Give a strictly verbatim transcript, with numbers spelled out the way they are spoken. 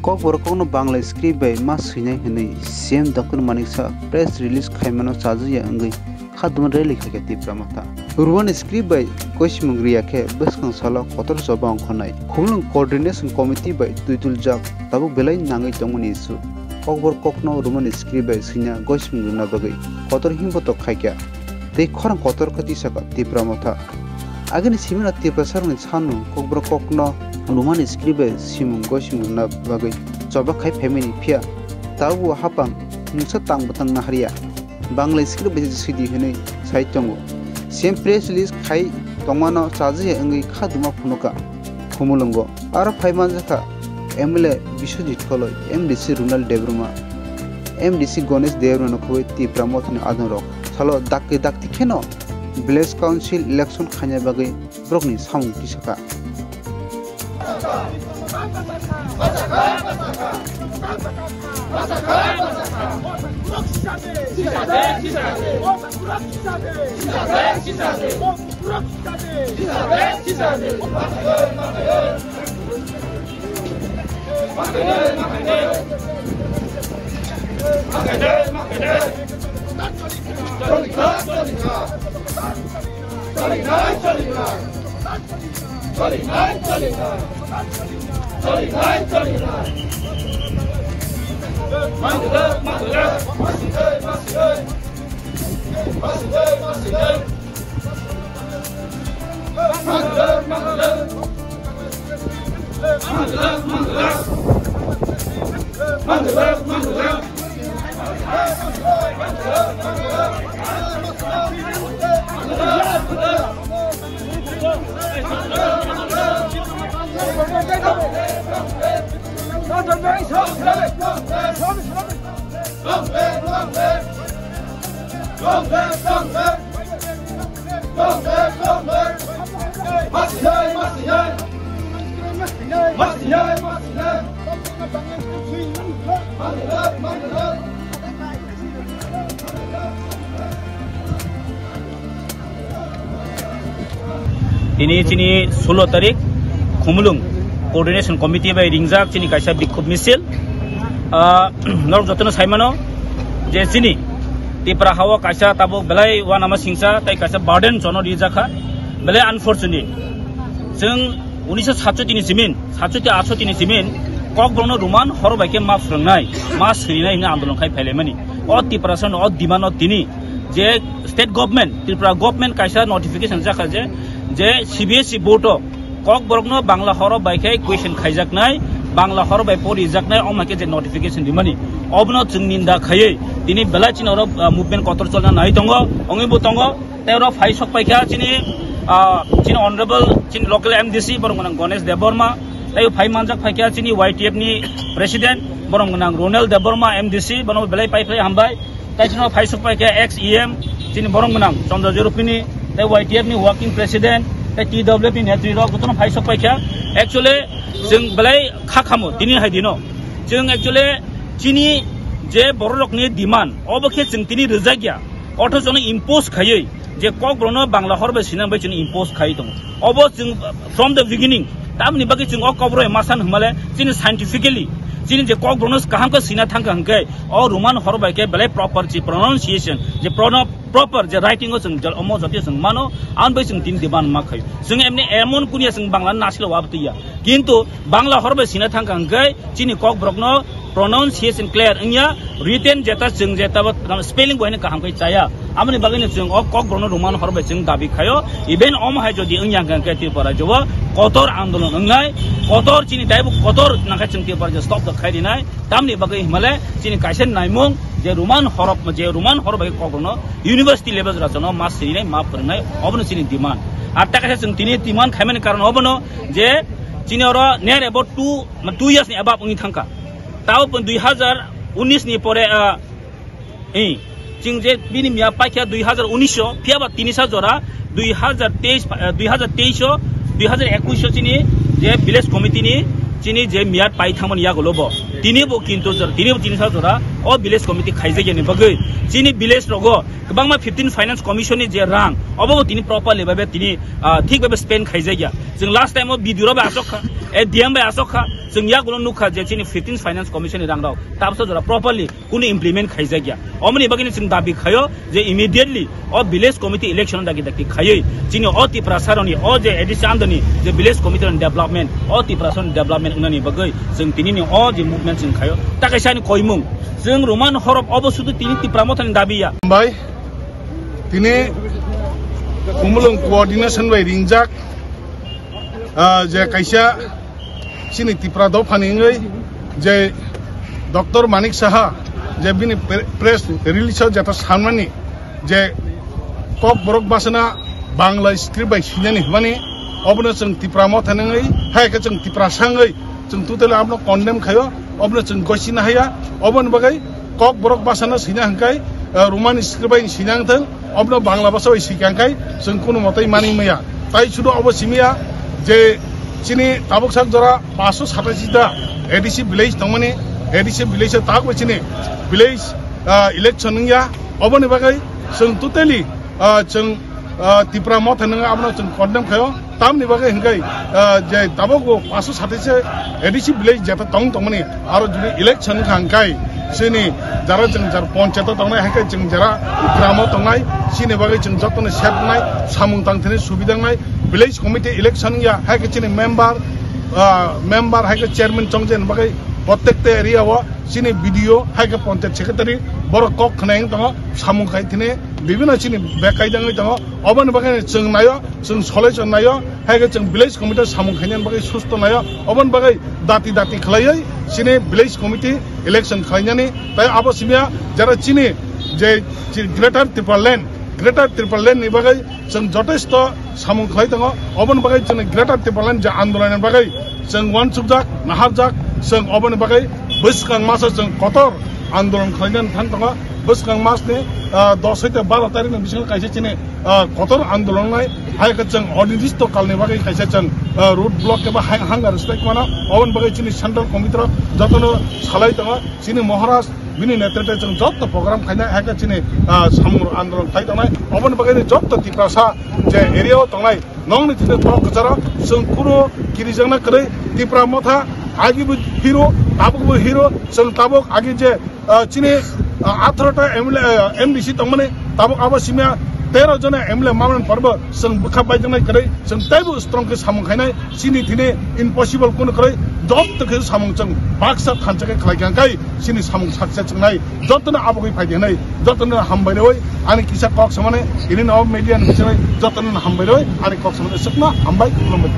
Kokborok kokno Bangla script bai ma swinai hwnwi C M Doctor Manik Saha press release khaimano chajak ya wngwi khaduma rally khaikha Tipra Motha. Roman script bai goisimung riya khe bwskang salo kotor choba ongkhornai. Khumulwng Coordination Committee bai twi tuljak tabuk belai nangwi tongmani issue. Kokborok kokno Roman script bai swina goisimung rwna bagwi kotor himbotok khaikha. Tei khorang kotor khe tisakha Tipra Motha. Agini simino Tiprasarokni sanmung kokborok kokno Roman script bai simung goisimung rwna bagwi choba khai phaimani, phiya tabukbo hapang mungsa tang bwtang naharya. Bangla script bai se swidi hwnwi sai tongo. C M press release khai tongmano chajak ya wngwi khaduma phunukha Khumulwngo. Aro phai manjakha M L A Biswajit Koloi, M D C Ronald Debbarma, M D C Ganesh Debbarma no khobwi Tipra Mothani adongrok salo dakti dakti kheno Village Council election khaina bagwi borokni samung tisakha. Tini chini sulo tarik Khumulwng Coordination Committee bai ringjak chini kaisa bikhub misil. Ah, norok jotono saimano je chini Tipra hao kaisa tabuk belai uanama singsa tei kaisa burden jono rijakha, belai unfortunate. Chwng unisho satshoti ni simin, satshoti atshoti ni simin Kokborokno Roman horo bai khe ma phwrwngnai, ma swrinai hwnwi andolon khai phailaimani. O Tiprasano o demand no tini je state government, Tripura government kaisa notification jakha je, je C B S E board o Kokborokno Bangla horo bai khe question khaijaknai, Bangla horo bai porijaknai, omo hai khe je notification rimani. Obono chwng ninda khaiwi tini belai chini oro, ah, movement kotor cholna nai tongo, ongwi bo tongo. Tei oro phai sok paikha chini, ah, chini honorable, chini local M D C, borok gwnang Ganesh Debbarma. Tei phai manjak paikha chini Y T F ni president, borok gwnang Ronald Debbarma M D C, bono belai pai phlai hambai. Tei chini phai sok paikha ex E M, chini borok gwnang Chandra Jorupini, tei Y T F ni working president, tei T W F ni netri rok, jotono phai sok paikha. Actually, chwng belai kha khamo, tini hai dino. Chwng actually chini je borok rokni demand, obo khe chwng tini rwjak ya. Othocho no impose khaiwi je Kokborokno Bangla hor bai sinang bai chini impose khaiwi tongo. Obo chwng from the beginning, tamni bagwi chwng o Kokborok bai ma san hwnmale chini scientifically chini je Kokborokno kaham khe sina thangkha hwnkhe o Roman hor bai khe belai proper chi pronunciation je prono-, proper je writing o chwng jal-, omo jatiyo chwng mano, ang bai chwng tini demand ma khaio. Chwng emni emon kunia chwng Bangla nasilo wabtwi ya. Kintu Bangla hor bai sina thangkha hwnkhe chini Kokborokno pronunciation clear wngya, written jeta chwng jeta bo spelling bo haino kaham khe chaya. Aboni bagwino chwng o Kokborokno Roman hor bai chwng dabi khaio. Even omo hai jodi wngya hwnkhe Tripura rajyo o kotor andolon wngnai, kotor chini taibo kotor nangkhe chwng Tripura rajyo stop da khai rinai. Tamni bagwi himale chini kaisa naimung je Roman hor, je Roman hor bai Kokborokno university level jora chwngno ma sirinai, ma phwrwngnai, obono chini demand. Ar ta kaisa chwng tini demand khaimani karon obono je chini oro near about two, two years ni above wngwi thangkha. Tao pun dui hazar unis ni pore, ah, eh, chwng je bini miya paikha dui hazar unis o, phiya ba tini sa jora dui hazar teis, ah, dui hazar teis o, dui hazar ekush o chini je village committee ni chini je miyat pai thangmani yagulo bo. Tini bo kintu jor-, tini bo tini sa jora O village committee khaijakya ni bagwi chini village rogo kwbangma fifteen finance commission ni je rang obo tini properly babe tini, ah, thik babe spend khaijakya. Chwng last time o video ro bai asok kha, eh, D M bai asok kha, chwng yagulo nukha je chini fifteen finance commission ni rang rok tabsa jora properly kunu implement khaijakya. Omoni bagwi chwng dabi khayo je immediately o village committee election dagi dagi khaiwi chini o Tiprasa rokni o je A D C andoni je village committee rokni development, o Tiprasa rokni development wngnani bagwi chwng tinini o je movement chwng khayo. Ta kaisa ani koimung, chwng Roman horof obo sudu tini Tipra Mothani dabi ya. Bai, tini Khumulwng coordination bai ringjak, ah, je kaisa chini Tipra dophani wngwi je Doctor Manik Saha je bini pre-, press release o jeta sanmani je Kokborok bwsana Bangla script bai sinani hwnmani, obono chwng Tipra Motha wngwi, hai khe chwng Tiprasa wngwi chwng totally abono condemn khaio, obono chwng gosina haya, oboni bagwi Kokborok bwsano sina hwnkhe, eh, Roman script bai sina wngthwng, obono Bangla bwsa bai sika hwnkhe chwng kunu motai manwi maya. Tai sudu obo simiya je chini tabuk sak jora paanso satashi ta A D C village tongmani, A D C village o tabuk chini village, ah, election wngya, oboni bagwi chwng totally, ah, chwng, ah, Tipra Motha wngwi abono chwng condemn khaio. Tamni bagwi hwnkhe, ah, je tabuk bo paanso satashi A D C village jeta tong tongmani, aro jodi election wngkha hwnkhe chini jara chwng jar ponchayat o tongnai, hai khe chwng jara gramo tongnai, chini bagwi chwng jotono safe wngnai, samung tangthani subida wngnai, village committee election wngya, hai khe chini member, ah, member hai khe chairman chongjani bagwi prottekta area o chini B D O hai khe ponchayat secretary borok kok khwnai wng tongo, samung khai thini bibino chini bek kaijangwi tongo, oboni bagwi chwng naio. Chwng solution naio, hai khe chwng village committee samung khainani bagwi susto naio, oboni bagwi dati dati khlaiwi chini village committee election khlainani, tai abo simiya jara chini je chi-, Greater Tipraland, Greater Tipraland ni bagwi chwng jotesto samung khlai tongo, oboni bagwi chwng Greater Tipraland je andolon ni bagwi chwng uansukjak, naharjak, chwng oboni bagwi bwskang masa chwng kotor andolon khlainani thang tongo, bwskang mas ni, ah, dos hoite baro tarikh ni bisingo kaisa chini ah, kotor andolon nai, hai khe chwng onirdisto kalni bagwi kaisa chwng, ah, road block eba hai hunger strike mano, oboni bagwi chini central committee rok jotono salai tongo, chini Maharaj bini netrite chwng joto program khainai, hai khe chini, ah, samung andolon khai tongnai, oboni bagwi joto Tiprasa je area o tongnai, nongni thini kok kwcharo chwng kunu kirijakna kwrwi, Tipra Motha agi bo hero, tabuk bo hero, chwng tabuk agi je ah, chini, ah, atharo ta M L A, ah, M D C tongmani, tabuk abo simiya tero jona M L A mamani porbo chwng bwkha baijaknai kwrwi, chwng teibo strong khe samung khainai, chini thini impossible kunu kwrwi, joto khe samung chwng baksa thansa khe khlai kha, kai chini samung success wngnai, jotono abo khe phai di hwnwi, jotono hambai rwi, ani kisa kok samani, ini no media ni bisingo jotono hambai rwi, ani kok samani swkna hambai, khulumbai.